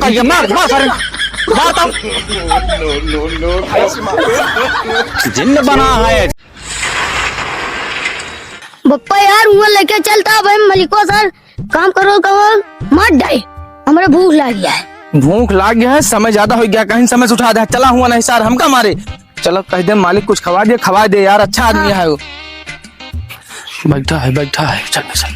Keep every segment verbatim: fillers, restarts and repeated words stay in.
ये मार, मार सारे, मार तो। जिन्न बना है। बप्पा यार, हुआँ लेके चलता भाई मलिको सर, काम करो करो, मत जाए, हमरे भूख लाग गया है। भूख लाग गया है, समय ज्यादा हो गया, कहीं समय से उठा दे, चला हुआँ नहीं सार, हमका मारे। चलो कह दे मालिक कुछ खवा दे, खवा दे यार, अच्छा आदमी हाँ। है वो। बैठा है, बैठा है, चल, चल।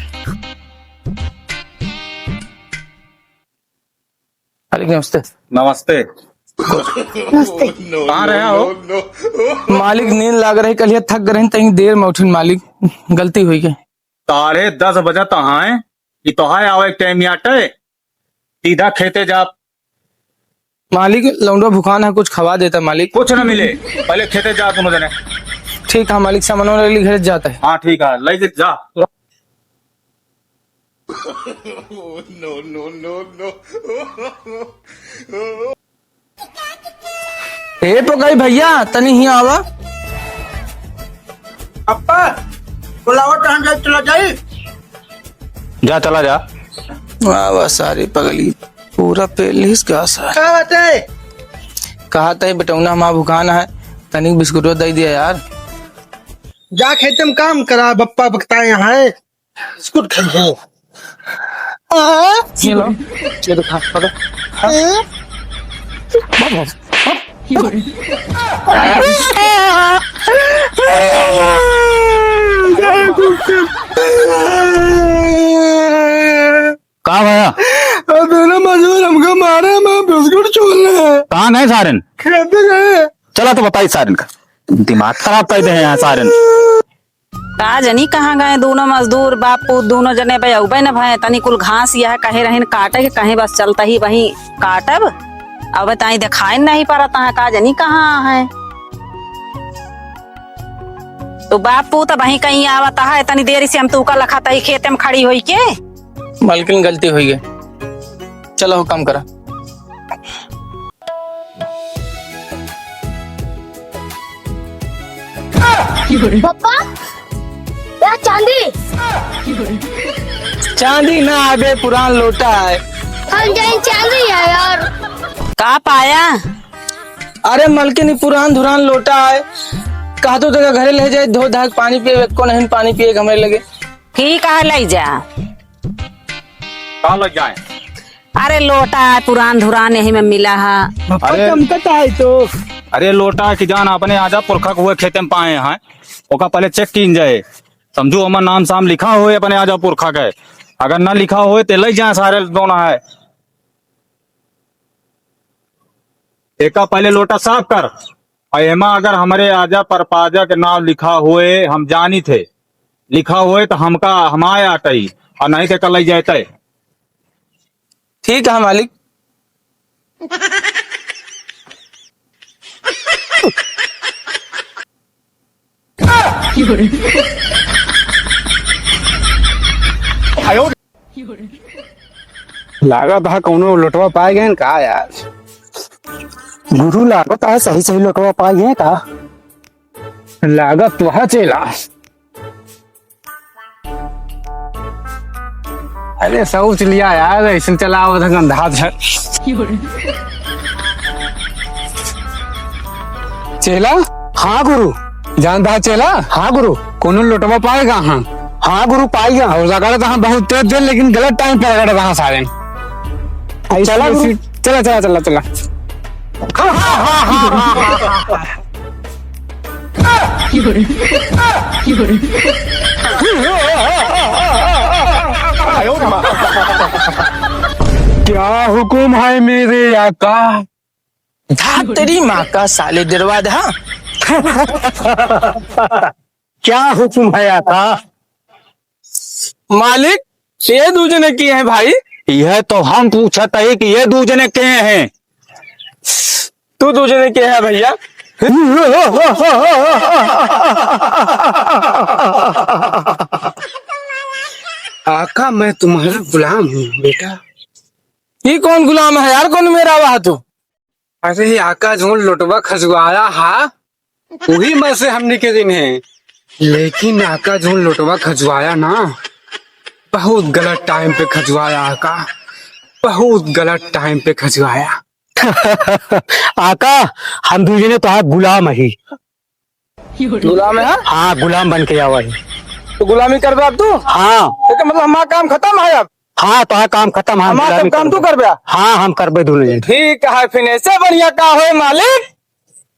मालिक नमस्ते। नमस्ते। नमस्ते। कहाँ रहे हो? मालिक नींद लाग रही, कल ये थक गए रही, तहीं देर में उठिन मालिक, गलती हुई गई। साढ़े दस बजे तो आए, कि तोहाय आवे के टाइम याटे, सीधा खेते जा। मालिक, लौंडो भुखान है, कुछ खवा देता मालिक। कुछ न मिले, पहले खेते जा दोनों जने। ठीक है मालिक, सामान वाले घर जाता है। हाँ ठीक है, ले के जा। No, no, no, no। ए पकई भैया, तनी हियाँ आवा। अप्पा, बुलावत हन, जाई, चला जाई। जा, चला जा। आवा सारी पगली, पूरा पेलिस का सा। का बात है? कहा तई बेटौना हमार भुखान है, तनिक बिस्कुटवा दे दिया यार। जा खेते में काम करा, बप्पा बकता यहाँ है। बिस्कुट खाई है। आ? ये लो, ये तो खा, पकड़। हाँ। आ? का भया? अबे ना मजूर हमका मारे, मैं बिस्कुट चोर ले। कहाँ गए सारन? खेते गए। चला तो बताई सारन का। दिमाग खराब कर दे हैं यहाँ सारन। का जनी कहाँ गए दूनो मजदूर, बाप पूत दूनो जने बे अउबे न भए। तनी कुल घास यह कहे रहिन काटे के, कहीं बस चलता ही वहीं काटब। अब ताई दिखाई नहीं पड़ता है, का जनी कहाँ है। तो बाप पूत वहीं कहीं आवता है, तनी देर से हम तू का लखा तही खेते में खड़ी होई के। मालकिन गलती होई गई, चलो काम करा। पप्पा, यार चांदी। चांदी ना आबे, पुरान लोटा है। हम जाइन चांदी है यार। का पाया? अरे मलकिन, ई पुरान धुरान लोटा है, कहा तो तेरा घरे ले जाए, धो धाक पानी पिए, एको नहीं पानी पिए हमरे लगे। ठीक है, ले जा। का लग जाए? अरे लोटा है पुरान धुरान, यही में मिला है। अरे चमकत है तो। अरे लोटा की जान अपने आजा पुरखा के हुए खेते में पाए हैं, ओका पहले चेक कीन जाए, समझू हमार नाम साम लिखा होए अपने आजा पुरखा के, अगर ना लिखा होए तो ले जाए सारे दोनों है। एका पहले लोटा साफ कर, और एमा अगर हमरे आजा परपाजा के नाम लिखा होए, हम जानी थे, लिखा होए तो हमका, हमारे आटई, और नहीं तो कल जाते। ठीक है मालिक। लागत है कौनो लोटवा पाए गए का यार? गुरु लागत है सही सही लोटवा पाए गए का? लागत तो है चेला। अरे सोच लिया यार, ऐसे चला आवत है गंधा झ-। चेला? हाँ गुरु। जानता है चेला? हाँ गुरु। कोनो लोटवा पाएगा? हाँ। हाँ गुरु, पाएगा। और रगड़ तो हाँ बहुत तेज दे, लेकिन गलत टाइम पे रगड़ रहा सारे। ऐसे चला गुरु। ऐसे, चला, चला, चला, चला। हाँ, हाँ, हाँ। क्या हुकुम है मेरे आका? धात तेरी माँ का साले दरवाजा। क्या हुकुम है आका? मालिक, ये दू जने के हैं भाई? यह तो हम पूछत है कि ये दू जने के हैं? तू दू जने के है भैया? आका, मैं तुम्हारा गुलाम हूँ बेटा। ये कौन गुलाम है यार, कौन मेरा हुआ तू? अरे आका, जौन लोटवा खजुआया हा, वही में से हमनी के दिन है। लेकिन आका, जौन लोटवा खजुआया ना, बहुत गलत टाइम पे खजुआया आका। बहुत गलत टाइम पे खचवाया। आका, हम दुइ जने तोहार गुलाम ही। गुलाम है? हाँ, गुलाम बन के आवा ही। तो गुलामी करबे अब तू? हाँ। एकर मतलब हमार काम खतम है अब? हाँ, तोहार काम खतम है, हमार गुलामी सब काम करबे। तू करबे? हाँ, हम करबे दुनों जने। ठीक है, फिर ऐसे बढ़िया का होए मालिक?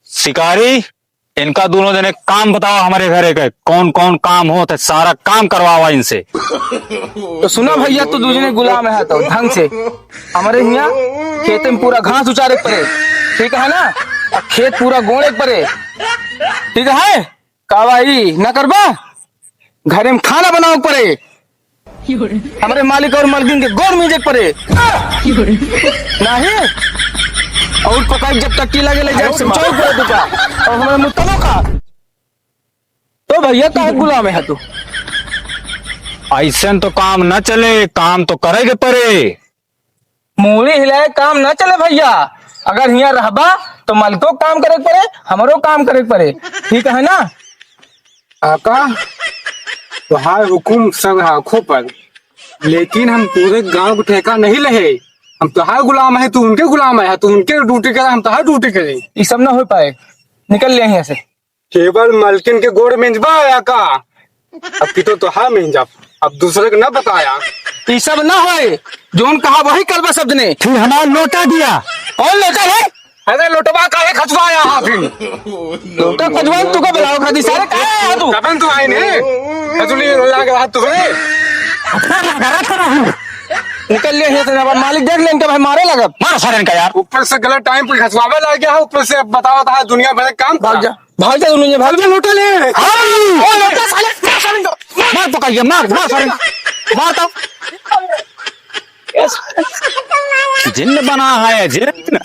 शिकारी, इनका दुनों जने काम बतावा हमरे घरे के, कौन कौन काम होत है, सारा काम करवावा इनसे। तो सुना भइया, तू दुइ जने गुलाम है तो ढंग से हमरे हियाँ खेते में पूरा घास उचारे के परे, ठीक है ना? आ खेत पूरा गोड़े के परे, ठीक है? का भाई ना करबा? घरे में खाना बनावे के परे, हमरे मालिक और मलकिन के गोड़ मीजे के परे। नहीं? और पकाई जब तक की लगे ले जाए से चौक पर दुका। और हमरे मुतलो का। तो भइया काहे गुलाम है तू? ऐसन तो काम न चले, काम तो करे के परे। मूड़ी हिलाए काम न चले भइया। अगर हियाँ रहबा तो मलको काम करे के परे, हमरो काम करे के परे, ठीक है ना? आका, तोहार हुकुम सब आँखों पर, लेकिन हम पूरे गांव को ठेका नहीं लहे। हम तोहार गुलाम है, तू उनके गुलाम है, तू उनके ड्यूटी करे, हम तोहार ड्यूटी करे। ई सब ना हो पाए, निकल ले यहाँ से। केवल मलकिन के गोड़ मेंजबा आका, अब की तो तोहार मेंजब, अब दूसरे को ना बताया। ई सब ना होए, जोन कहा वही करबा सब जने। फिर हमार लोटा दिया। कौन लोटा है? अरे लोटवा काहे खचवाया हा फिर? लोटा खचवा तू का बुलाओ खादी सारे, काहे आया तू? कबन तू आई ने? खजुली लाग रहा तू बे। निकल ले यहाँ से, अब मालिक देख लेन के भाई मारे लगब। मार सारे का यार। ऊपर से गलत टाइम पे खचवावे लग गया है, ऊपर से अब बताओ तो दुनिया भर काम भाग जा, भाग जा दुनिया, भाग जा। लोटा ले। हाँ। ओ लोटा साले, मार सारे को। मार पकड़ के, मार, मार सारे को। मार तो। जिन्न बना है, जिन्न।